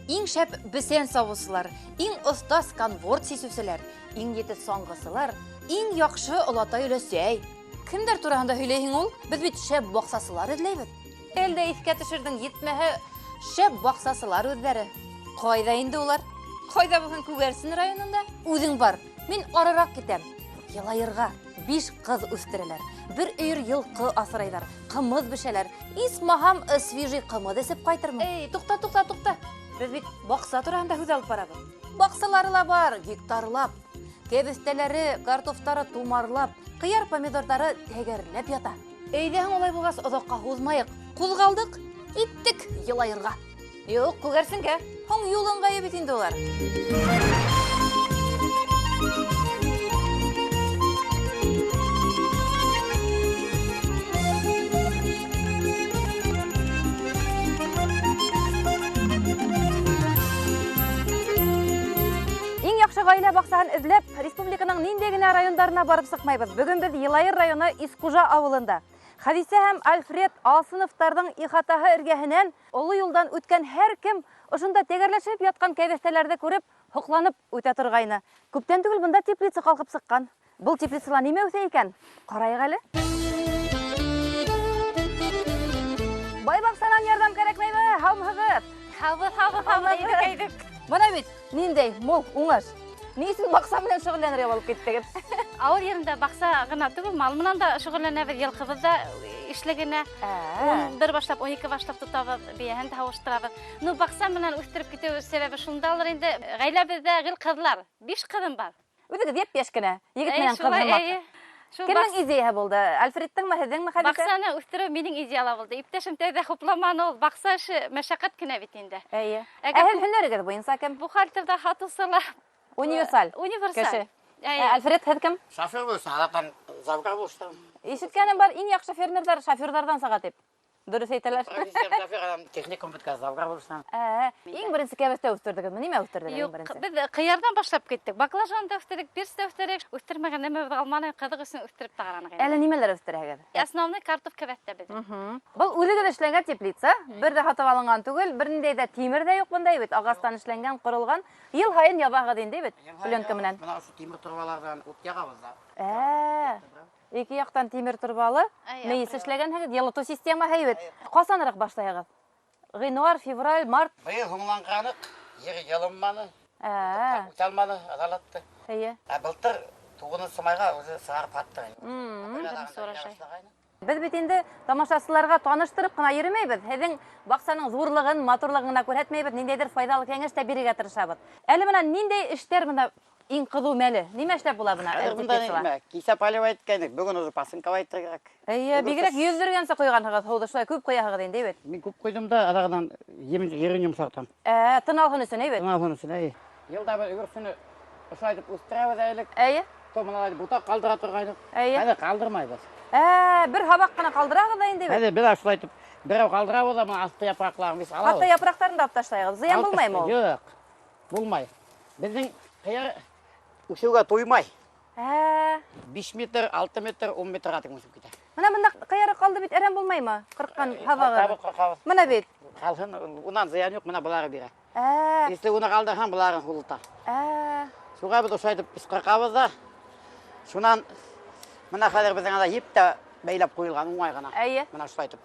Иң шәп бесән сабыусылар, иң оҫта сканворд сисеүселәр, иң етеҙ саңғысылар, иң яҡшы олатай-өләсәй. Кемдәр тураһында һөйләйһең ул? Беҙ бит шәп баҡсасылар эҙләйбеҙ. Әле дә иҫкә төшөрҙөң, етмәһә, шәп баҡсасылар үҙҙәре. Ҡайҙа инде улар? Ҡайҙа булһын, Күгәрсен районында. Үҙең бар, мин арыраҡ китәм. Йылайырға. Биш ҡыҙ үҫтерәләр. Бер өйөр йылҡы аҫрайҙар, ҡымыҙ бешәләр. Исмаһам, свежий ҡымыҙ эсеп ҡайтырмын. Эй, туҡта, туҡта, туҡта. Беҙ бит баҡса тураһында һүҙ алып барабыҙ. Баҡсалары ла бар, гектарлап. Кәбеҫтәләре, картофтары тумарлап, ҡыяр-помидорҙары тәгәрләп ята. Әйҙә һуң улай булғас, оҙаҡҡа һуҙмайыҡ. Ҡуҙғалдыҡ, киттек Йылайырға. Юҡ, Күгәрсенгә. Һуң юл ыңғайы бит инде улар. Иң яҡшы ғаилә баҡсаһын эҙләп, республиканың ниндәй генә райондарына барып сыҡмайбыҙ. Бөгөн беҙ Йылайыр районы Искужа ауылында. Хәдисә һәм Альфред Алсыновтарҙың ихатаһы эргәһенән оло юлдан үткән һәр кем ошонда тәгәрләшеп ятҡан кәбеҫтәләрҙе күреп, һоҡланып үтә торғайны. Күптән түгел бында теплица ҡалҡып сыҡҡан. Был теплицала нимә үҫә икән? Ҡарайыҡ әле. Бай баҡсанан ярҙам кәрәкмәйме? Һаумыһығыҙ? Һаубыҙ, һаубыҙ, һаубыҙ, әйҙүк, әйҙүк. Бына бит ниндәй мул уңыш. Ни өсөн баҡса менән шөғөлләнергә булып киттегеҙ? Ауыл ерендә баҡса ғына түгел, мал менән дә шөғөлләнәбеҙ, йылҡыбыҙ ҙа ишле генә. 11 башлап, 12 башлап тотабыҙ, бейәһен дә һауыштырабыҙ. Ну, баҡса менән үҫтереп китеү сәбәбе шундалыр инде. Ғаиләбеҙҙә гел ҡыҙлар. 5 ҡыҙым бар. Үҙегеҙ йәп-йәш кенә, егет менән ҡыҙ һымаҡ. Кемдең идеяһы булды? Альфредтыңмы, һеҙҙеңме, Хәдисә? Баҡсаны үҫтереү минең идеяла булды. Иптәшем тәүҙә хупламаны ул. Баҡса эше мәшәҡәт кенә бит инде. Эйе. Ә һеҙ һөнәрегеҙ буйынса кем? Бухгалтер ҙа, һатыусы ла. Универсаль. Универсаль. Кеше. Ә Альфред, һеҙ кем? Шофер булсын, аҙаҡтан завгар булыштым. Ишеткәнем бар, иң яҡшы фермерҙар шоферҙарҙан сыға тип. Дөрөҫ әйтәләр. Шофер адам техникум бөткәс завгар булыштым. Ә, иң беренсе кәбеҫтә үҫтерҙегеҙме? Нимә үҫтерҙегеҙ иң беренсе? Юҡ, беҙ ҡыярҙан башлап киттек. Баклажан да үҫтерҙек, перс тә үҫтерҙек. Үҫтермәгән нәмәбеҙ ҡалманы, ҡыҙыҡ өсөн үҫтереп тә ҡараныҡ инде. Әле нимәләр үҫтерәһегеҙ? Основной картоф кәбеҫтә беҙҙең. Был үҙегеҙ эшләнгән теплица, бер ҙә һатып алынған түгел, бер ниндәй ҙә тимер ҙә юҡ бында бит, ағастан эшләнгән, ҡоролған. Йыл һайын ябаһығыҙ инде бит, пленка менән. Бына ошо тимер торбаларҙан ут яғабыҙ ҙа. Ике яҡтан тимер торбалы, мейес эшләгәнһегеҙ, йылытыу системаһы бит. Ҡасаныраҡ башлайһығыҙ? Ғинуар, февраль, март? Быйыл һуңланғаныҡ, ер йылынманы, үтә алманы, аҙалатты. Эйе. Ә былтыр туғыҙынсы майға үҙе сығарып һатты. Беҙ бит инде тамашасыларға таныштырып ҡына йөрөмәйбеҙ. Һеҙҙең баҡсаның ҙурлығын, матурлығын ғына күрһәтмәйбеҙ, ниндәйҙер файҙалы кәңәш тә бирергә тырышабыҙ. Әле бына ниндәй эштәр бында иң ҡыҙыу мәле? Нимә эшләп була бына? Хәҙер бында нимә? Кисә поливать иткәйнек, бөгөн уже пасынковать итергә кәрәк. Эйе, бигерәк йөҙҙөргәнсе ҡойғанһығыҙ һыуҙы, шулай күп ҡояһығыҙ инде, бит? Мин күп ҡойҙом да, аҙағынан ерен йомшартам. Тын алһын өсөн, әйбәт? Тын алһын өсөн, әйе. Йылда бер өгөрсөнө ошолай итеп үҫтерәбеҙ әлек. Эйе. То бына ботаҡ ҡалдыра торғайныҡ. Эйе. Хәҙер ҡалдырмайбыҙ. Бер һабаҡ ҡына ҡалдыраһығыҙ ҙа инде бит? Хәҙер бер шулай итеп берәү ҡалдырабыҙ ҙа, бына аҫты япраҡларын беҙ алабыҙ. Хатта япраҡтарын да алып ташлайһығыҙ. Зыян булмаймы ул? Юҡ, булмай. Беҙҙең ҡыяр үҫеүгә туймай. 5 метр, 6 метр, 10 метрға тиклем үҫеп китә. Бына бында ҡыяры ҡалды бит, әрәм булмаймы? Ҡырҡҡан һабағы. Табы ҡырҡабыҙ. Бына бит. Ҡалһын, унан зыян юҡ, бына былары бирә. Если уны ҡалдырһаң, быларын һулыта. Шуға беҙ ошолай итеп ҡырҡабыҙ ҙа. Шунан бына хәҙер беҙҙең анда еп тә бәйләп ҡуйылған уңай ғына. Эйе. Бына шулай итеп.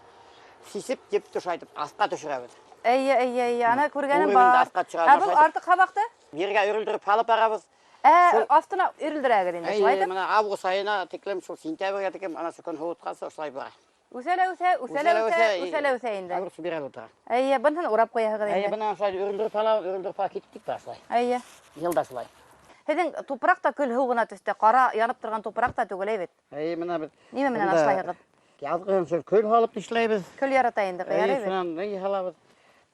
Сисеп, епте шулай итеп аҫҡа төшөрәбеҙ. Эйе, эйе, эйе. Ана күргәнем Уровеньде бар. аҫҡа төшөрәбеҙ. Ә был артыҡ һабаҡты? Ергә өрөлдөрөп һалып барабыҙ. Аҫтына өрөлдөрәгеҙ инде, шулай итеп? Бына август айына тиклем, шул сентябргә тиклем, ана шул көн һыуытҡансы ошолай бара. Үҫә лә үҫә, үҫә лә Үҫә лә үҫә, үҫә, үҫә лә үҫә инде. Огурцы бирә ултыра. Эйе, быныһын урап ҡуяһығыҙ Эйе, инде. бына шулай өрөлдөрөп һалабыҙ, өрөлдөрөп һалып киттек тә шулай. Эйе. Йыл да шулай. Һеҙҙең тупраҡ та көл һыу ғына төҫтә, ҡара янып торған тупраҡ та түгел, әй бит? Эйе, бына беҙ Нимә менән бында ашлайһығыҙ? Яҙғыһын шул көл һалып эшләйбеҙ. Көл ярата инде, ҡыяр, Эйе, әй бит? шунан ни һалабыҙ?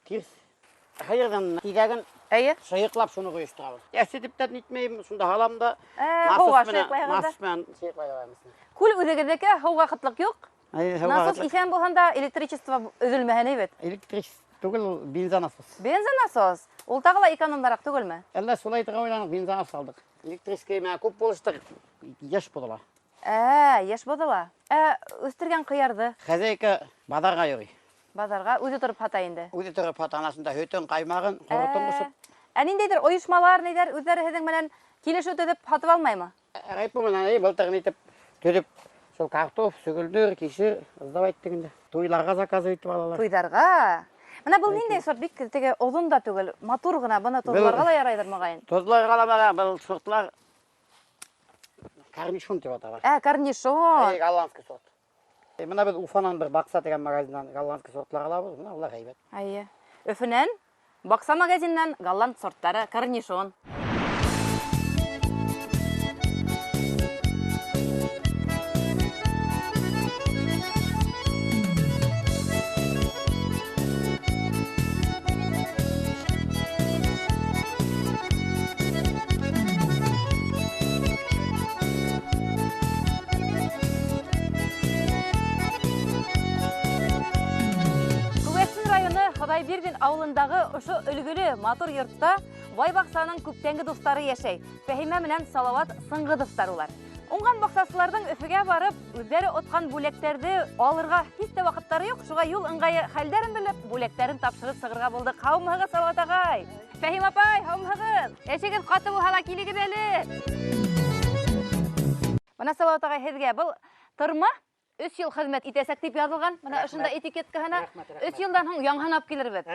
Тирс. Һыйырҙың тиҙәген Эйе. шыйыҡлап шуны ҡойошторабыҙ. Әсе тип тә нитмәйем, шунда һалам да. Һыуға шыйыҡлайһығыҙ да. Насос менән шыйыҡлай алабыҙ. Күл үҙегеҙҙеке, һыуға ҡытлыҡ юҡ? Эйе, һыуға Насос ҡытлыҡ. иҫән булһын да, электричество өҙөлмәһен, әй бит? Электричество түгел, ул бензонасос. Бензонасос? Ул тағы ла экономдараҡ түгелме? Әллә шулай итергә уйланыҡ, бензонасос алдыҡ. Электрический менән күп булыштыҡ, йыш боҙола. Йыш боҙола. Үҫтергән ҡыярҙы? Хозяйка баҙарға йөрөй. Баҙарға үҙе тороп һата инде. Үҙе тороп һата, анасында һөтөн, ҡаймағын, ҡоротон ҡушып. Ә ниндәйҙер ойошмалар, ниҙәр үҙҙәре һеҙҙең менән килешеү төҙөп һатып алмаймы? Райпо менән, әй, былтыр итеп төҙөп, шул картоф, сөгөлдөр, кишер сдавать иттек инде. Туйларға заказ итеп алалар. Туйҙарға. Бына был ниндәй сорт? Бик теге оҙон да түгел, матур ғына. Бына тоҙларға ла ярайҙыр моғайын. Тоҙларға ла бара, был сортлар корнишон тип атала. Ә, корнишон. Әй, голландский сорт. Бына беҙ Уфанан бер Баҡса тигән магазиндан голландский сортлар алабыҙ. Бына улар һәйбәт. Әйе. Өфөнән Баҡса магазиннан голланд сорттары корнишон. Хоҙайбирҙин ауылындағы ошо өлгөлө матур йортта бай баҡсаның күптәнге дуҫтары йәшәй. Фәһимә менән Салауат Сыңғыҙовтар улар. Уңған баҡсасыларҙың Өфөгә барып, үҙҙәре отҡан бүләктәрҙе алырға һис тә ваҡыттары юҡ. Шуға юл ыңғайы хәлдәрен белеп, бүләктәрен тапшырып сығырға булдыҡ. Һаумыһығыҙ, Салауат ағай? Фәһим апай, һаумыһығыҙ? Эшегеҙ ҡаты булһа ла килегеҙ әле. Бына Салауат ағай, һеҙгә был тырма 3 йыл хеҙмәт итәсәк тип яҙылған. Бына ошонда этикеткаһына. 3 йылдан һуң яңыһын алып килербеҙ.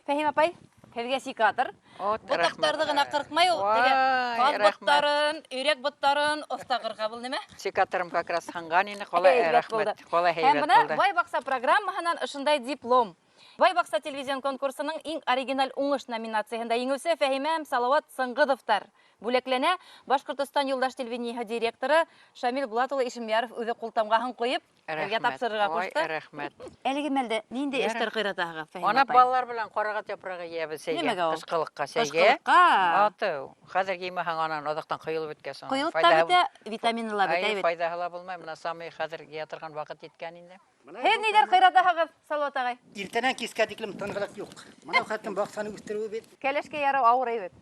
Фәһим апай, һеҙгә секатор. Ботаҡтарҙы ғына ҡырҡмай ул, теге ҡаҙ боттарын, өйрәк боттарын оҫта ҡырҡа был нимә? Секаторым как раз һынған ине, ҡалай рәхмәт, ҡалай һәйбәт Һәм бына булды. Бай баҡса программаһынан ошондай диплом. Бай баҡса телевизион конкурсының иң оригиналь уңыш номинацияһында еңеүсе Фәһимә һәм Салауат Сыңғыҙовтар бүләкләнә. Башҡортостан юлдаш телевидениеһы директоры Шамил Булат улы Ишемйаров үҙе ҡултамғаһын ҡуйып, һеҙгә тапшырырға ҡушты. Рәхмәт. Әлеге мәлдә ниндәй эштәр ҡыйратаһығыҙ, Фәһимә Ана апай? балалар белән ҡарағат япрағы йыябыҙ сәйгә, Нимәгә ул? ҡышҡылыҡҡа сәйгә. Ҡышҡылыҡҡа. Аты, хәҙер йыймаһаң, анан аҙаҡтан ҡойолоп бөткәс, анан Ҡойолоп та файҙаһы бөтә, витамины ла бөтә Әй, бит. файҙаһы ла булмай, бына самый хәҙер йыя торған ваҡыт еткән инде. Һеҙ ниҙәр ҡыйратаһығыҙ, Салауат ағай? Иртәнән кискә тиклем тынғылыҡ юҡ. Мына хәттем баҡсаны үҫтереүе бит. Кәләшкә ярау ауыр әйбәт.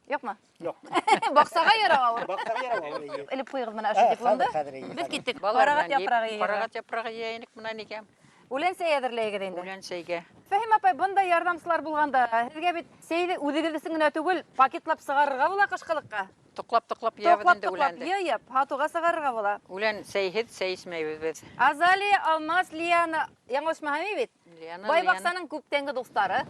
Юҡмы? Юҡ. Баҡсаға ярау ауыр. Баҡсаға ярау ауыр, эйе. Элеп ҡуйығыҙ бына ошо дипломды. Хәҙер, хәҙер, эйе, Беҙ хәҙер. киттек. Балалар Ҡарағат менән йыйып, япрағы йыйырға. Ҡарағат япрағы йыя инек бына нигә. Үлән сәй әҙерләйегеҙ инде. Үлән сәйгә. Фәһим апай, бындай ярҙамсылар булғанда, һеҙгә бит сәйҙе үҙегеҙ өсөн генә түгел, пакетлап сығарырға була ҡышҡылыҡҡа. Тоҡлап-тоҡлап йыябыҙ Тоҡлап, инде тоҡлап үләнде. йыйып, һатыуға сығарырға була. Үлән сәйһеҙ сәй эсмәйбеҙ беҙ. Азалия, Алмаз, Лиана, яңылышмаһам бит? Лиана, Бай Лиана. баҡсаның күптәнге дуҫтары.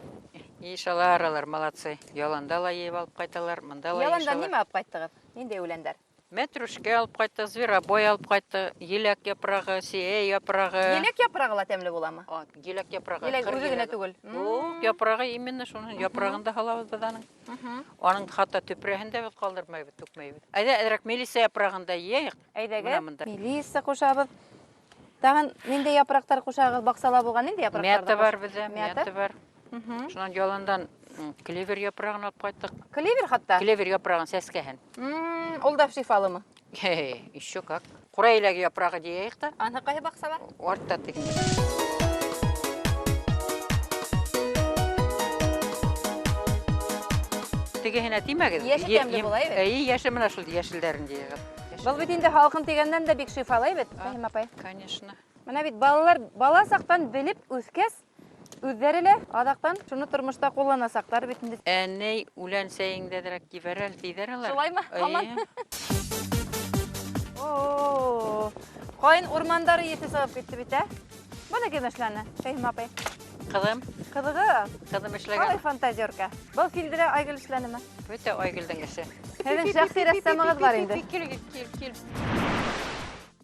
Йыйышалар алар, молодцы. Яланда ла йыйып алып ҡайталар, мында ла Яландан йыйышалар. нимә алып ҡайттығыҙ? Ниндәй үләндәр? Мәтрүшкә алып ҡайтты, зверобой алып ҡайтты, еләк япрағы, сиә япрағы. Еләк япрағы ла тәмле буламы? А, еләк япрағы, Еләк ҡыр үҙе генә еләге. түгел. Юҡ, япрағы именно шуның япрағын да һалабыҙ беҙ аның. Аның хатта төпрәһен дә беҙ ҡалдырмайбыҙ, түкмәйбеҙ. Әйҙә, әҙерәк мелисса япрағын да йыйыҡ. Әйҙәгеҙ. Бына мында. Мелисса ҡушабыҙ. Тағын ниндәй япраҡтар ҡушағыҙ? Баҡсала булған ниндәй япраҡтар Мята бар ҡушағыҙ? беҙҙә, Мята? мята бар. Шунан яландан клевер япрағын алып ҡайттыҡ. Клевер хатта? Клевер япрағын сәскәһен. Ул да шифалымы? Хе-хе, еще как. Ҡурай еләге япрағы тейәйек тә. Аны ҡайһы баҡсала? Артта тегендә. Тегеһенә тимәгеҙ. Йәше тәмле була, әйбәт. Эйе, йәше менә шул йәшелдәрен тейәгеҙ. Был бит инде һалҡын тигәндән дә бик шифалы бит, Фәһим апай. Конечно. Менә бит балалар бала саҡтан белеп үҫкәс, үҙҙәре лә аҙаҡтан шуны тормошта ҡулланасаҡтар бит инде. Әней үлән сәйеңдәҙерәк ебәр әле, тиҙәр алар. Шулаймы? Эйе. Һаман. О, ҡайын урмандары ете сығып китте бит, ә? Быны кем эшләне, Фәһим апай? Ҡыҙым. Ҡыҙығыҙ? Ҡыҙым эшләгән. Ай, фантазерка. Был килдерә Айгөл эшләнеме? Бөтә Айгөлдөң эше. Һеҙҙең шәхси рәссамығыҙ бар инде. Кил, кил, кил.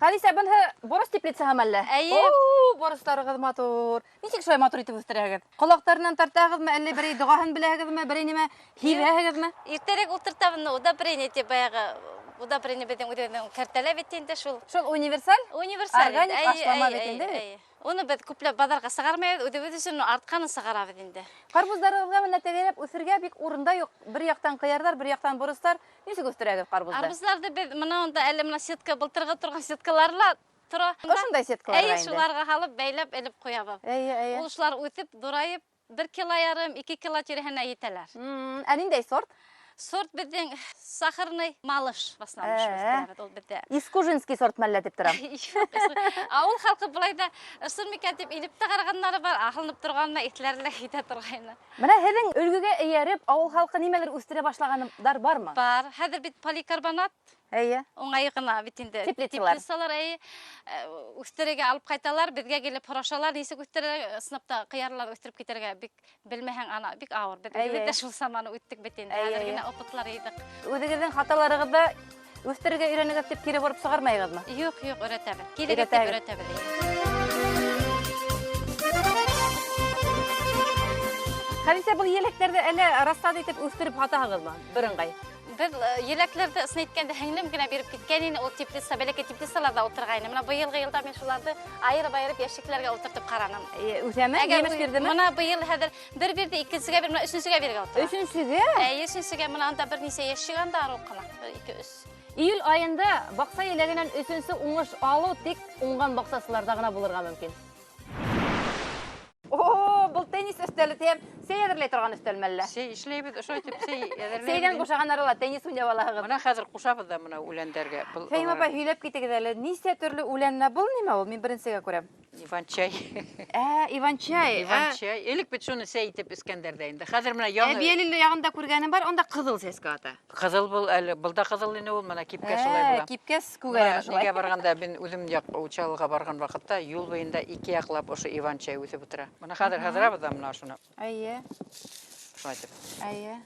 Халиса, быныһы борос теплицаһымы әллә? Эйе. О, боростарығыҙ матур. Нисек шулай матур итеп үҫтерәһегеҙ? Ҡолаҡтарынан тартаһығыҙмы, әллә берәй доғаһын беләһегеҙме, берәй нимә һибәһегеҙме? Иртәрәк ултыртабыҙ, но удобрение тип баяғы удобрение беҙҙең үҙебеҙҙең кәртәлә бит инде шул. Шул универсаль? Универсаль. Органик Әй, ашлама әй, бит инде әй, бит. әй. Уны беҙ күпләп баҙарға сығармайбыҙ, үҙебеҙ өсөн артҡанын сығарабыҙ инде. Ҡарбуҙҙарығыҙға менә тәгәрәп үҫергә бик урында юҡ. Бер яҡтан ҡыярҙар, бер яҡтан боростар. Нисек үҫтерәгеҙ ҡарбуҙҙы? Арбузларҙы беҙ мына унда әле мына сетка, былтырғы торған сеткалар ла тора. Ошондай сеткаларға Әйе, инде. шуларға һалып, бәйләп, элеп ҡуябыҙ. Әйе, әйе. Ул шулар үҫеп, ҙурайып, бер кило ярым, ике кило тирәһенә етәләр. Ә ниндәй сорт? Сорт беҙҙең сахарный малыш в основном үҫтерәбеҙ ул беҙҙә. Искужинский сорт мәллә тип торам. Ауыл халҡы былай ҙа ысын микән тип инеп тә ҡарағандары бар, аһылынып торғанына иҫләре лә китә торғайны. Бына һеҙҙең өлгөгә эйәреп, ауыл халҡы нимәлер үҫтерә башлағандар бармы? Бар. Хәҙер бит поликарбонат. Эйе. Уңайы ғына бит инде. Теплицалар. Теплицалар, эйе. Үҫтерергә алып ҡайталар, беҙгә килеп һорашалар, нисек үҫтерергә, ысынлап та ҡыярлар үҫтереп китергә бик белмәһәң, ана бик ауыр. Беҙ үҙебеҙ дә шул заманы үттек бит инде. Хәҙер генә опытлар йыйҙыҡ. Үҙегеҙҙең хаталарығыҙҙы үҫтерергә өйрәнегеҙ тип кире бороп сығармайығыҙмы? Юҡ, юҡ, өйрәтәбеҙ. Килегеҙ тип өйрәтәбеҙ. Хәҙисә, был еләктәрҙе әллә рассада итеп үҫтереп һатаһығыҙмы? Бер ыңғай. Беҙ еләкләрҙе ысын әйткәндә һеңлем генә биреп киткән ине, ул теплица, бәләкәй теплицаларҙа ултырғайны. Бына быйылғы йылда мин шуларҙы айырып-айырып йәшекләргә ултыртып ҡараным. Үҫәме? Әгәр Емеш бирҙеме? Бына быйыл хәҙер бер бирҙе, икенсегә бир, бына өсөнсөгә биргә ултыра. Өсөнсөгә? Әйе, өсөнсөгә. Бына анда бер нисә йәшек анда арыу ҡына. Бер, ике, өс. Июль айында баҡса еләгенән өсөнсө уңыш алыу тик уңған баҡсасыларҙа ғына булырға мөмкин. О, был теннис өҫтәле тием. Сәй әҙерләй торған өҫтәл мәллә? Сәй эшләйбеҙ, ошо итеп сәй әҙерләйбеҙ. Сәйҙән бушаған арала теннис уйнап алаһығыҙ. Бына хәҙер ҡушабыҙ ҙа бына үләндәргә. Был Фәһим апай, һөйләп китегеҙ әле, нисә төрлө үлән менә был нимә ул? Мин беренсегә күрәм. Иван-чай. Иван-чай. Иван-чай. Элек бит шуны сәй итеп эскәндәр ҙә инде. Хәҙер менә яңы Әбйәлил яғында күргәнем бар, унда ҡыҙыл сәскә ата. Ҡыҙыл был әле, был да ҡыҙыл ине ул, менә кипкәс шулай була. Кипкәс күгәрә Менә шулай. Нигә барғанда, мин үҙем яҡ Учалыға барған ваҡытта юл буйында ике яҡлап ошо иван-чай үҫеп ултыра. Бына хәҙер һыҙырабыҙ ҙа менә шуны. Әйе. Шулай итеп. Әйе.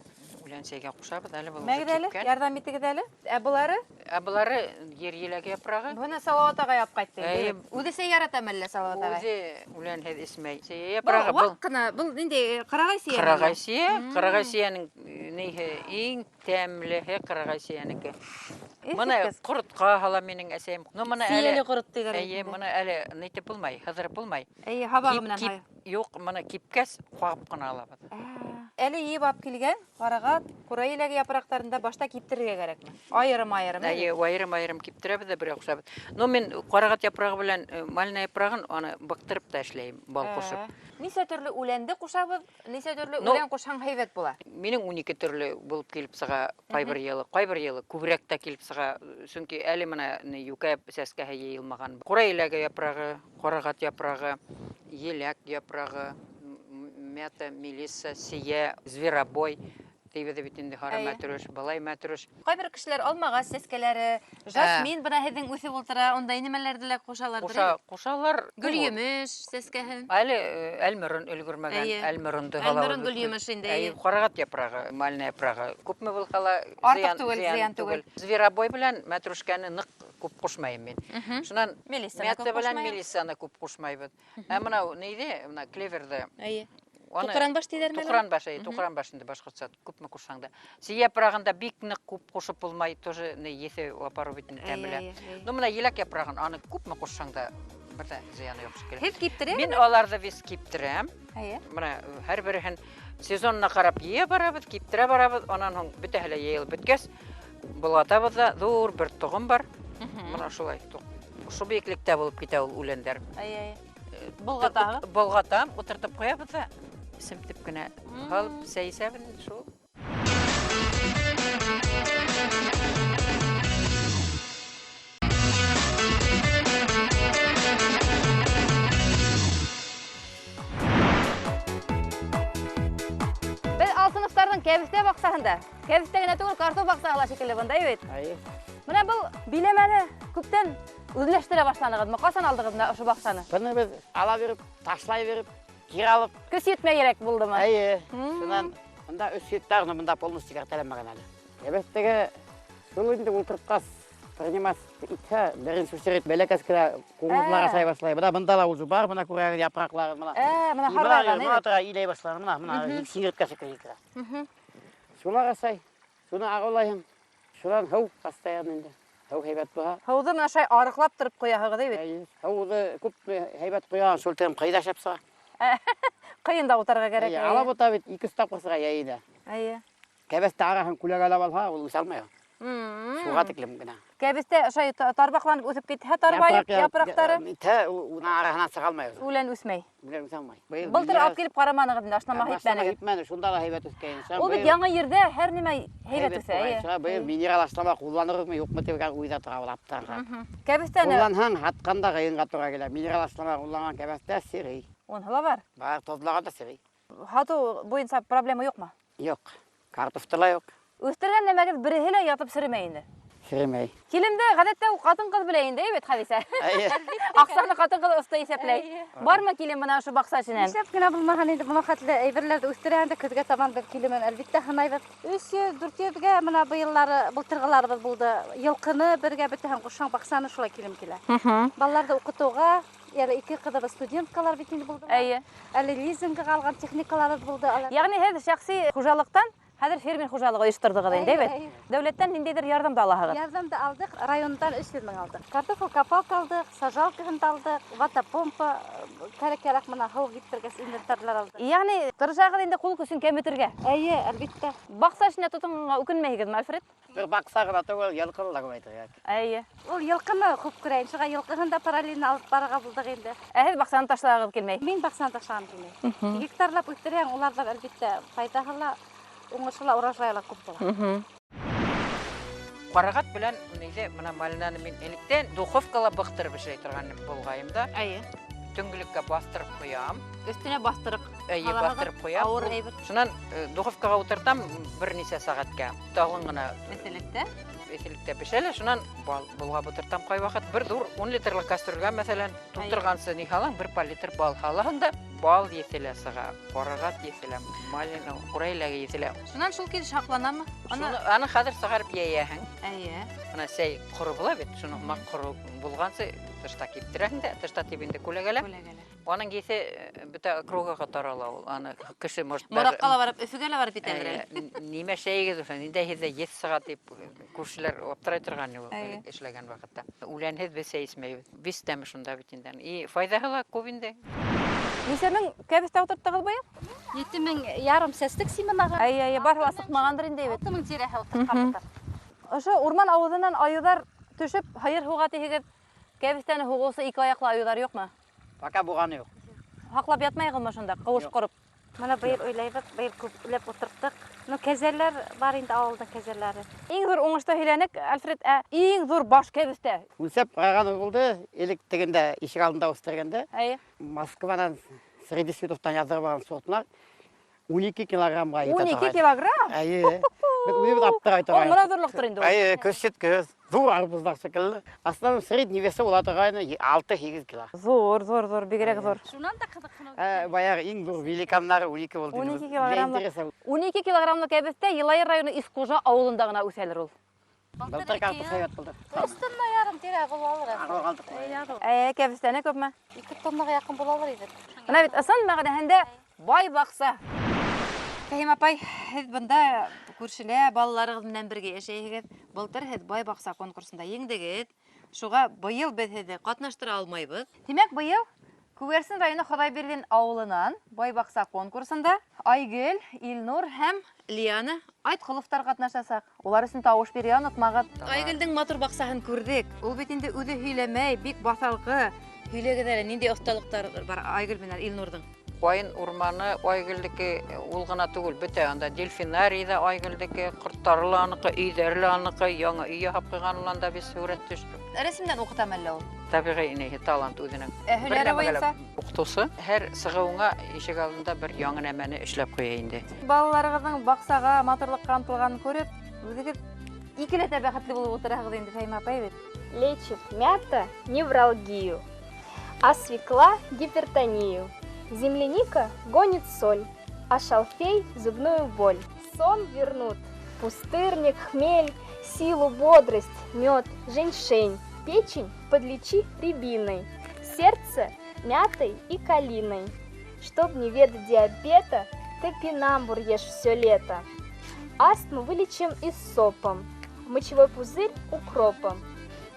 Үлән сәйгә ҡушабыҙ, әле был Мәгеҙ әле, кипкән. ярҙам итегеҙ әле. Ә былары? Ә былары ер еләге япрағы. Быны Салауат ағай алып ҡайтты. Әйе. Үҙе сәй ярата мәллә Салауат ағай? Үҙе үләнһеҙ эсмәй. Сәй Был япрағы был. ваҡ ҡына, был ниндәй ҡарағай сейә? Ҡарағай сейә. Ҡарағай сейәнең нейһе иң тәмлеһе ҡарағай сейәнеке. Эҫ Быны иткәс. ҡоротҡа һала минең әсәйем. Ну, быны әле Сейәле ҡорот тиҙәр Әйе, инде. быны әле нитеп булмай, һыҙырып булмай. Әйе, һабағы менән һай. Юҡ, быны кипкәс ҡағып ҡына алабыҙ. Әле йыйып алып килгән ҡарағат, ҡурай еләге япраҡтарында башта киптерергә кәрәкме? Айырым-айырым, Әйе, айырым-айырым киптерәбеҙ ҙә бергә ҡушабыҙ. Ну, мин ҡарағат япрағы белән малина япрағын аны быҡтырып та эшләйем, бал ҡушып. Нисә төрлө үләнде ҡушабыҙ, нисә төрлө Ну, үлән ҡушһаң һәйбәт була? Минең 12 төрлө булып килеп сыға ҡайбер йылы, ҡайбер йылы күберәк тә килеп сыға, сөнки әле бына йүкә сәскәһе йыйылмаған. Ҡурай еләге япрағы, ҡарағат япрағы, еләк япрағы, мята, мелисса, сия, зверобой тейбеҙ бит инде, һары Әйе. мәтрүш, былай мәтрүш. Ҡайбер кешеләр алмағас сәскәләре, жасмин бына һеҙҙең үҫеп ултыра, ундай нимәләрҙе лә ҡушалар. Ҡушалар. Гөлйемеш сәскәһен. Әле әлмөрөн өлгөрмәгән, Әйе. әлмөрөндө һалабыҙ. Әлмөрөн гөлйемеш инде, Әйе, әйе. ҡарағат япрағы, малина япрағы. Күпме булһа ла Артыҡ түгел, зыян түгел. Зверобой белән мәтрүшкәне ныҡ күп ҡушмайым мин. Шунан Мелиссаны мята күп белән ҡушмайым. мелиссаны күп ҡушмайбыҙ. Ә мынау нейҙе, мына клеверҙы. Әйе. Аны Туҡранбаш тиҙәрме әле? Туҡранбаш, әйе, туҡранбаш инде башҡортса күпме ҡушһаң да. Сей япрағында бик ныҡ күп ҡушып булмай, тоже не еҫе апарыу бит инде Әйе, тәмле. әйе, әйе. Ну, мына еләк япрағын, аны күпме ҡушһаң да бер ҙә зыяны юҡ шикелле. Һеҙ киптерәһегеҙме? Мин аларҙы вес киптерәм. Әйе. Мына һәр береһен сезонына ҡарап йыя барабыҙ, киптерә барабыҙ, анан һуң бөтәһе лә йыйылып бөткәс, болғатабыҙ ҙа, ҙур бер тоғом бар. Мына шулай тоғ. Ошо бейеклектә булып китә ул үләндәр. Әйе, әйе. Болғатаһығыҙ? Болғатам, ултыртып ҡуябыҙ ҙа, семтеп кенә һалып сәй эсәбеҙ инде шул. Беҙ Алтыновтарҙың кәбеҫтә баҡсаһында. Кәбеҫтә генә түгел, картоф баҡсаһы ла шикелле бында, бит. Әйе. Бына был биләмәне күптән үҙләштерә башланығыҙмы? Ҡасан алдығыҙ бына ошо баҡсаны? Быны беҙ ала биреп, ташлай биреп, кире алып. Көс етмәйерәк булдымы? Әйе. Шунан бында өс гектар, но бында полностью картәләнмәгән әле. Кәбеҫтәгә шул инде ултыртҡас, принимать итһә, беренсе очередь бәләкәс кенә ҡуңыҙлар ашай башлай. Бына бында ла уже бар, бына күрәгеҙ япраҡлары, бына. Бына Бына һарғайған, бына әйбәт. тора, иләй башланы, бына, бына, сиңерткә шикелле килә. Шулар ашай, шуны ағыулайһың. Шунан һыу постоянно инде. Һыу һәйбәт булһа. Һыуҙы бына шулай арыҡлап тороп ҡуяһығыҙ, әйбәт. Әйе, һыуҙы күп һәйбәт ҡуяһың, шул тиклем ҡыйҙа шәп сыға. Ҡыйын да утарға кәрәк, Әйе, әйе. ала бута бит, ике өс тапҡыр сыға йәйенә. Әйе. Кәбеҫтә араһын күләгәләп алһа, ул үҫә алмай. Шуға тиклем генә. Кәбеҫтә ошай тарбаҡланып үҫеп китһә, тарбайып япраҡтары. Итә, уның араһынан сыға алмай. Үлән үҫмәй. Үлән үҫә алмай. Былтыр алып килеп ҡараманығыҙ инде, ашлама һипмәнегеҙ. Һипмәне, шунда ла һәйбәт үҫкәйне. Ул бит яңы ерҙә һәр нимә һәйбәт үҫә, эйе. Шуға быйыл минерал ашлама ҡулланырбыҙмы, юҡмы тигән уйҙа тора ул аптырарға. Кәбеҫтәне Ҡулланһаң, һатҡанда ҡыйынға тура килә. Минерал ашлама ҡулланған кәбеҫтә серей. Уныһы ла бар. Бар, тоҙлағанда серей. Һатыу буйынса проблема юҡмы? Юҡ. Картофты ла юҡ. Үҫтергән нәмәгеҙ береһе лә ятып серемәй инде. Серемәй. Килемде ғәҙәттә ул ҡатын-ҡыҙ белә инде, әйбәт, Хәҙисә. Эйе. Аҡсаны ҡатын-ҡыҙ оҫта иҫәпләй. Бармы килем бына ошо баҡса эшенән? Нишләп кенә булмаһын инде, бына хәтле әйберләрҙе үҫтерәһең дә көҙгә табан бер килемен әлбиттә һынайбыҙ. Өс йөҙ, дүрт йөҙгә бына быйыллары, былтырғыларыбыҙ булды. Йылҡыны бергә бөтәһен ҡушһаң, баҡсаны шулай килем килә. Балаларҙы уҡытыуға, әле ике ҡыҙыбыҙ студенткалар бит инде булды. Эйе. Әле лизингға алған техникаларыбыҙ булды. Ягъни һеҙ шәхси хужалыҡтан хәҙер фермер хужалығы ойошторҙоғоҙ инде, әйбәт? Эйе. Дәүләттән ниндәйҙер ярҙам да алаһығыҙ? Ярҙам да алдыҡ, райондан өс йөҙ мең алдыҡ. Картофел копалка алдыҡ, сажалкаһын да алдыҡ, ватопомпа, кәрәк-ярак менән һыу һиптергәс инвентарьлар алдыҡ. Ягъни тырышағыҙ инде ҡул көсөн кәметергә. Эйе, әлбиттә. Баҡса эшенә тотонғанға үкенмәйһегеҙме, Альфред? Бер баҡса ғына түгел, йылҡыны ла күбәйтергә. Эйе. Ул йылҡыны күп күрә, шуға йылҡыһын да параллельно алып барырға булдыҡ инде. Ә һеҙ баҡсаны ташлағығыҙ килмәй? Мин баҡсаны ташлағым килмәй. Гектарлап үҫтерәм, уларҙан әлбиттә файҙаһы ла, уңышы ла, урожайы ла күп була. Ҡарағат белән нейҙе, бына малинаны мин электән духовкала быҡтырып эшләй торған булғайым да. Эйе. Төнгөлөккә баҫтырып ҡуям. Өҫтөнә баҫтырып. Эйе, Ҡалаһығыҙ баҫтырып ҡуям. Ауыр әйбер. Шунан духовкаға ултыртам бер нисә сәғәткә. Тағын ғына Эҫелектә. Эҫелектә бешә лә, шунан бал болғап ултыртам ҡай ваҡыт. Бер ҙур 10 литрлыҡ кастрюльгә, мәҫәлән, тултырғансы ни һалаң, бер пар литр бал һалаһың да, бал еҫе лә сыға, ҡарағат еҫе лә, малина, ҡурай еләге еҫе лә. Шунан шул килеш һаҡланамы? Шуны, аны хәҙер сығарып йәйәһең. Эйе. Бына сәй ҡоро була бит, шуны һымаҡ ҡоро булғансы тышта киптергән дә, тышта тип инде күләгәлә. Күләгәлә. Аның еҫе бөтә округага тарала ул. Аны кеше, может, даже Мораҡҡа ла барып, Өфөгә лә барып етәлер әле. Нимә шәйегеҙ үҫә, ниндәй һеҙҙә еҫ сыға тип күршеләр аптырай торған ул Эйе. элек эшләгән ваҡытта. Үләнһеҙ беҙ сәй эсмәйбеҙ. Бис тәме шунда бит инде. И файҙаһы ла күп инде. Нисә мең кәбеҫтә ултырттығыҙ быйыл? Ете мең ярым сәстек семенаға. Эйе, эйе, барыһы ла сыҡмағандыр инде бит. Алты мең тирәһе ултыртҡанбыҙ. Ошо урман ауыҙынан айыуҙар төшөп, һыйыр һуға тиһегеҙ, кәбеҫтәне һуғыусы ике аяҡлы айыуҙар юҡмы? Пока булғаны юҡ. Һаҡлап ятмайһығыҙмы шунда, ҡыуыш Юҡ. ҡороп? Бына быйыл уйлайбыҙ, быйыл күпләп ултырттыҡ. Ну, кәзәләр бар инде, ауылдың кәзәләре. Иң ҙур уңышты һөйләнек, Альфред, ә иң ҙур баш кәбеҫтә? Үлсәп ҡараған булды, элек тегендә ишек алдында үҫтергәндә. Эйе. Москванан Среди Световтан яҙҙырып алған сортынар ун ике килограммға етә Ун ике торғайны. килограмм? Эйе. Беҙ үҙебеҙ аптырай Ул торғайныҡ. мына ҙурлыҡтыр инде ул. Эйе, көс еткеҙ. Ҙур арбуҙҙар шикелле. Основном средний весы була торғайны алты-һигеҙ кило. Ҙур, ҙур, ҙур, бигерәк ҙур. Шунан да ҡыҙыҡһыныу. Баяғы иң ҙур великаннары ун ике булды. Ун ике Беҙгә килограммлыҡ. интересно. Ун ике килограммлыҡ кәбеҫтә Йылайыр районы Исҡужа ауылында ғына үҫәлер ул. Былтыр картоф һәйбәт булды. Өс тонна ярым тирә булалыр әле. Арыу ҡалдыҡ. Эй, арыу. Кәбеҫтәне күпме? Ике тоннаға яҡын булалыр ине. Бына бит ысын мәғәнәһендә бай баҡса. Фәһим апай, һеҙ бында күршелә балаларығыҙ менән бергә йәшәйһегеҙ. Былтыр һеҙ бай баҡса конкурсында еңдегеҙ. Шуға быйыл беҙ һеҙҙе ҡатнаштыра алмайбыҙ. Тимәк, быйыл Күгәрсен районы Хоҙайбирҙин ауылынан бай баҡса конкурсында Айгөл, Илнур һәм Лиана Айтҡоловтар ҡатнашасаҡ. Улар өсөн тауыш бирергә онотмағыҙ. Айгөлдөң матур баҡсаһын күрҙек. Ул бит инде үҙе һөйләмәй, бик баҫалҡы. Һөйләгеҙ әле, ниндәй оҫталыҡтар бар Айгөл менән Илнурҙың? Ҡайын урманы Айгөлдеке ул ғына түгел, бөтә анда дельфинарий ҙа Айгөлдеке, ҡорттары ла аныҡы, өйҙәре лә аныҡы, яңы өй яһап ҡуйған ул анда бит һүрәт төштө. Рәсемдән уҡытам әллә ул? Тәбиғи инәһе талант үҙенең. Ә һөнәре Бер нәмәгә лә буйынса? Уҡытыусы. Һәр сығыуыңа ишек алдында бер яңы нәмәне эшләп ҡуя инде. Балаларығыҙҙың баҡсаға, матурлыҡҡа ынтылғанын күреп, үҙегеҙ икеләтә бәхетле булып ултыраһығыҙ инде, Фәһимә апай бит. Лечит мята невралгию, а свекла гипертонию. Земляника гонит соль, а шалфей зубную боль. Сон вернут пустырник, хмель, силу, бодрость, мед, женьшень. Печень подлечи рябиной, сердце мятой и калиной. Чтоб не ведать диабета, топинамбур ешь все лето. Астму вылечим иссопом, мочевой пузырь укропом.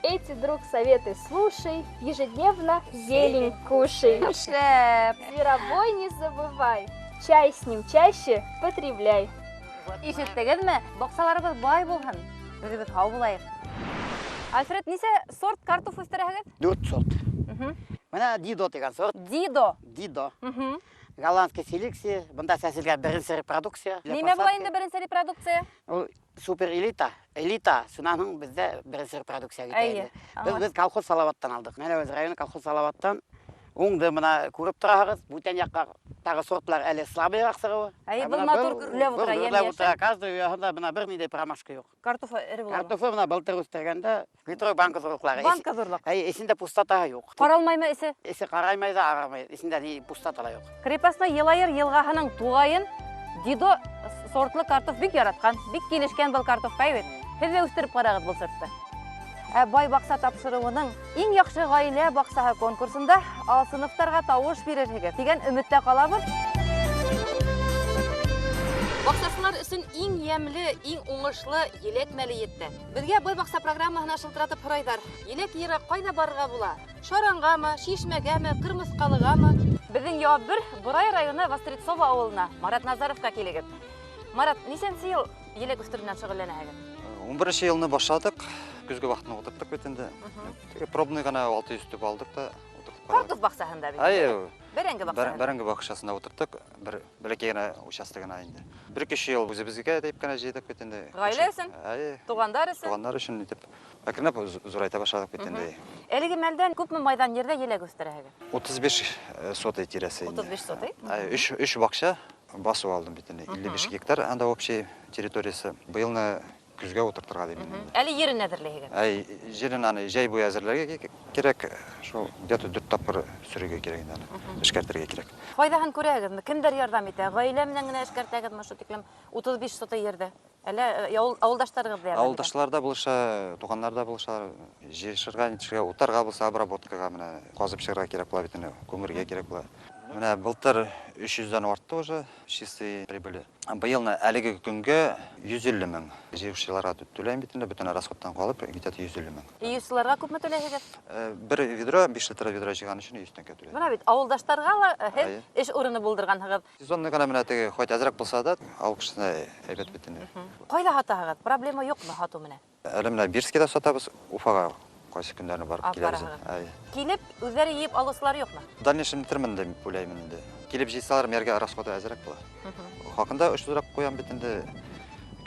Эти, друг, советы слушай, ежедневно зелень кушай. Шәп. Зверобой не забывай, чай с ним чаще потребляй. Ишеттегеҙме? Баҡсаларыбыҙ бай булһын. Үҙебеҙ һау булайыҡ. Альфред, нисә сорт картоф үҫтерәһегеҙ? 4 сорт. Мына Дидо тигән сорт. Дидо. Дидо. Голландский селекция. Бында сәселгән беренсе репродукция. Нимә була инде беренсе репродукция? Ул супер элита. Элита. Шунан һуң беҙҙә беренсе репродукция китә Әйе. инде. Беҙ колхоз Салаваттан алдыҡ. Мәләүез районы колхоз Салаваттан. Уңды мына күреп тораһығыҙ, бүтән яҡҡа тағы сортлар әле слабыйыраҡ сығыуы. Әйе, Ә был бына матур был гөрләп был ултыра, гөрләп йәм-йәшел. ултыра. Каждый уяһында бына бер ниндәй промашка юҡ. Картофы эре була. Картофы бына былтыр үҫтергәндә литровый банка ҙурлыҡлары. Банка ҙурлыҡ. Әйе, эсендә пустотаһы юҡ. Ҡаралмаймы эсе? Эсе ҡараймай ҙа ағармай. Эсендә ни пустота ла юҡ. Крепостной Йылайыр йылғаһының туғайын Дидо сортлы картоф бик яратҡан, бик килешкән был картофҡа бит. Һеҙ ҙә үҫтереп ҡарағыҙ был сортты. Ә Бай баҡса тапшырыуының иң яҡшы ғаилә баҡсаһы конкурсында Алсыновтарға тауыш бирерһегеҙ тигән өмөттә ҡалабыҙ. Баҡсасылар өсөн иң йәмле, иң уңышлы еләк мәле етте. Беҙгә Бай баҡса программаһына шылтыратып һорайҙар. Еләк йыйырға ҡайҙа барырға була? Шарангамы, Шишмәгәме, Ҡырмыҫҡалығамы? Беҙҙең яуап бер: Борай районы Вострецово ауылына Марат Назаровҡа килегеҙ. Марат, нисәнсе йыл еләк үҫтереү менән шөғөлләнәһегеҙ? Ун беренсе йылны башланыҡ. Көҙгө ваҡытын ултырттыҡ бит инде. Теге пробный ғына 600 төп алдыҡ та ултыртып ҡараныҡ. Картоф баҡсаһында бит. Әйе. Бәрәңге баҡсаһында. Бәрәңге баҡсаһында ултырттыҡ. Бер бәләкәй генә участок ғына инде. Бер ике йыл үҙебеҙгә тип кенә йыйҙыҡ бит инде. Ғаилә өсөн? Әйе. Туғандар өсөн? Туғандар өсөн итеп. Әкренләп ҙурайта башланыҡ бит инде. Әлеге мәлдән күпме майҙан ерҙә еләк үҫтерәһегеҙ? 35 сотый тирәсе инде. 35 сотый? Әйе, өс баҡса басыу алдым бит инде. 55 гектар анда общий территориясы. Быйылны көҙгә ултыртырға тип инде. Әле ерен әҙерләйһегеҙ? Әй, ерен аны жәй буйы әҙерләргә кәрәк. Шул где-то 4 тапҡыр сөрөргә кәрәк инде аны, эшкәртергә кәрәк. Файҙаһын күрәһегеҙме? Кемдәр ярҙам итә? Ғаилә менән генә эшкәртәгеҙме ошо тиклем 35 сотый ерҙе? Әллә ауылдаштарығыҙ да ярҙам итә? Ауылдашлар да булыша, туғандар да булыша. Йыйышырға, нитергә, утарға булса, обработкаға менә ҡаҙып сығырға кәрәк була бит инде, күмергә кәрәк була. Менә былтыр өс йөҙҙән артты уже чистый прибыли. Быйыл әлеге көнгә 150 мең. Йыйыусыларға түләйем бит инде, бөтөн расходтан ҡалып, где-то 150 мең. Йыйыусыларға күпме түләйһегеҙ? Бер ведро, 5 литр ведро йыйған өсөн 100 тәңкә түләйем. Бына бит ауылдаштарға ла һеҙ Әйе. эш урыны булдырғанһығыҙ. Сезонный ғына менә теге хоть әҙерәк булса да, ауыл кешеһенә әйбәт бит инде. Ҡайҙа һатаһығыҙ? Проблема юҡмы һатыу менән? Әле менә Бирскиҙа сатабыҙ, Уфаға ҡайсы көндәрне барып Алып киләбеҙ. бараһығыҙ. Әйе. Килеп, үҙҙәре йыйып алыусылар юҡмы? В дальнейшем нитермен дип уйлайым инде. Килеп җыйсалар, мәргә расходы әҙерәк була. Хакында очсызрак куям бит инде.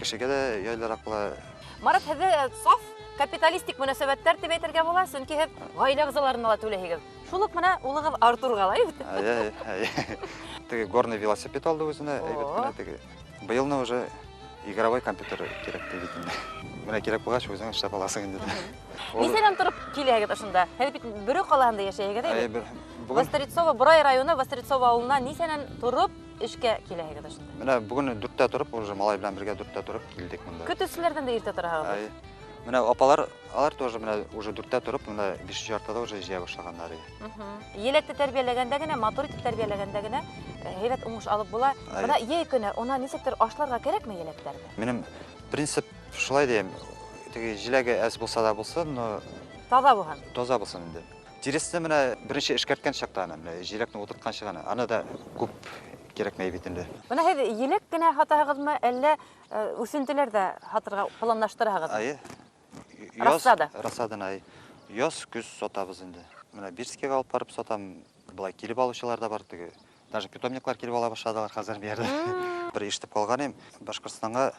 Кешегә дә яйлырак була. Марат, һеҙҙе саф капиталистик мөнәсәбәттәр дип әйтергә була, сөнки һеҙ ғаилә ағзаларына ла түләйһегеҙ. Шул уҡ менә улығыҙ Артурға ла, бит? Әйе, әйе. Теге горный велосипед алды үзенә, әйбәт кенә теге. Быелны уже игровой компьютер кирәк дип бит инде. Менә кирәк булгач, үзең эшләп аласың инде. Нисәнән тороп киләһегеҙ ошонда? Һеҙ бит Бөрө ҡалаһында йәшәйһегеҙ, әйе? Әйе, бөгөн Вострецово, Борай районы Вострецово ауылына нисәнән тороп эшкә киләһегеҙ ошонда? Менә бөгөн дүрттә тороп, уже малай белән бергә дүрттә тороп килдек монда. Көтөүселәрҙән дә иртә тораһығыҙ. Әйе. Менә апалар, алар тоже менә уже дүрттә тороп, менә бишенче яртыда уже җыя башлаганнар иде. Еләкте тәрбиәләгәндә генә, матур итеп тәрбиәләгәндә генә, һәйбәт уңыш алып була. Әйе. Бына йәй көнө уна нисектер ашларға кәрәкме еләктәрҙе? Минем принцип шулай дим. Теге җиләге әз булса да булсын, но Таҙа булһын. Таза булсын инде. Тиресне менә беренче эшкәрткән чакта аны, менә җиләкне утырткан чагы аны да күп кирәкмәй бит инде. Бына һеҙ еләк кенә һатаһығыҙмы, әллә үҫентеләр ҙә һатырға планлаштыраһығыҙмы? Әйе. Яз, Рассада. Рассаданы, әйе. Яз, көҙ сатабыҙ инде. Менә Бирскийға алып барып сатам, былай килеп алыусылар да бар теге. Даже питомниклар килеп ала башладылар хәзер бу ердә. Бер ишетеп калган идем, Башкортстанга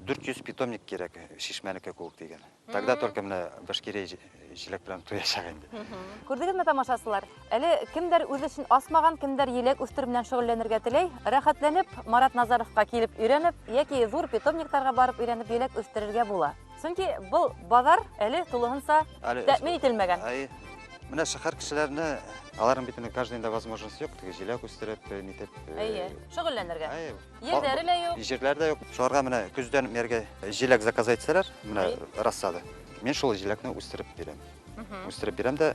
400 питомник кирәк, шишмәнеке кеүек дигән. Тогда только менә Башкирия җиләк белән туячак инде. Күрҙегеҙме, тамашасылар? Әле кемдәр үҙ эшен асмаған, кемдәр еләк үҫтереү менән шөғөлләнергә теләй, рәхәтләнеп Марат Назаровҡа килеп өйрәнеп, йәки ҙур питомниктарға барып өйрәнеп еләк үҫтерергә була. Сөнки был баҙар әле тулыһынса Әле тәьмин ителмәгән. Әй, менә шәһәр кешеләренә, аларның бит инде каждый возможность юк, теге җиләк үстереп, нитеп, Әйе, шөгыльләнергә. Әйе. Ерҙәре лә юк. Җирләр дә юк. Шуларга менә көздән мәргә җиләк заказ итсәләр, менә Әйе. рассада. Мин шул җиләкне үстереп бирәм. Үстереп бирәм дә,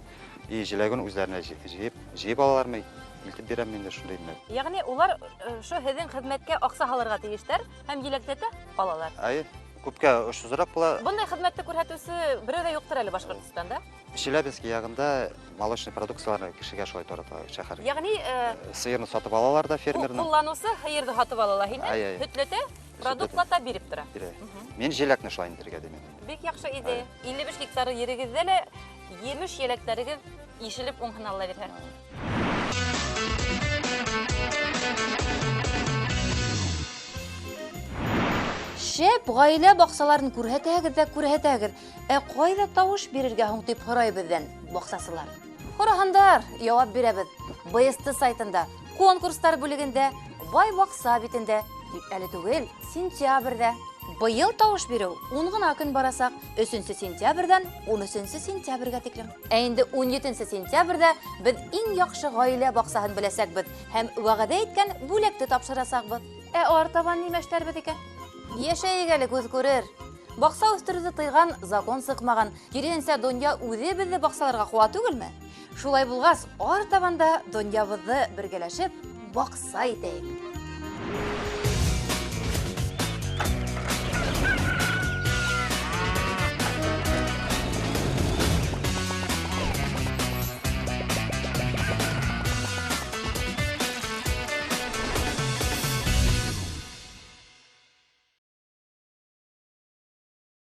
и җиләген үзләренә җыеп алалармы, илтеп бирәм инде шундый менә. Ягъни улар шу һеҙҙең хеҙмәткә аҡса һалырға тейештәр һәм еләктәтә алалар. Әйе, күпкә очсызрак була. Бындай хеҙмәтте күрһәтеүсе берәү ҙә юҡтыр әле Башҡортостанда. Челябинск ягында молочный продукцияларны кешегә шулай тарата шәһәр. Ягъни Сыйырны сатып алалар да фермерның. Кулланыусы һыйырҙы һатып ала ла һинән, Ай, ай. һөтләтә, продуктлата биреп тора. Бирә. Мин җиләкне шулай интергә димәдем. Бик яҡшы идея. 55 гектар ерегеҙҙә лә емеш еләктәрегеҙ ишелеп уңһын, Алла бирһә. Шәп ғаилә баҡсаларын күрһәтәгеҙ ҙә күрһәтәгеҙ. Ә ҡайҙа тауыш бирергә һуң тип һорай беҙҙән баҡсасылар. Һораһындар, яуап бирәбеҙ. БСТ сайтында, конкурстар бүлегендә, Бай баҡса битендә, тик әле түгел, сентябрҙә. Быйыл тауыш биреү 10 ғына көн барасаҡ, 3 сентябрҙән 13 сентябргә тиклем. Ә инде 17 сентябрҙә беҙ иң яҡшы ғаилә баҡсаһын беләсәкбеҙ һәм вәғәҙә иткән бүләкте тапшырасаҡбыҙ. Ә артабан нимә эшләрбеҙ икән? Йәшәйек әле, күҙ күрер. Баҡса үҫтереүҙе тыйған закон сыҡмаған. Киреһенсә, донъя үҙе беҙҙе баҡсаларға ҡыуа түгелме? Шулай булғас, артабан да донъябыҙҙы бергәләшеп баҡса итәйек.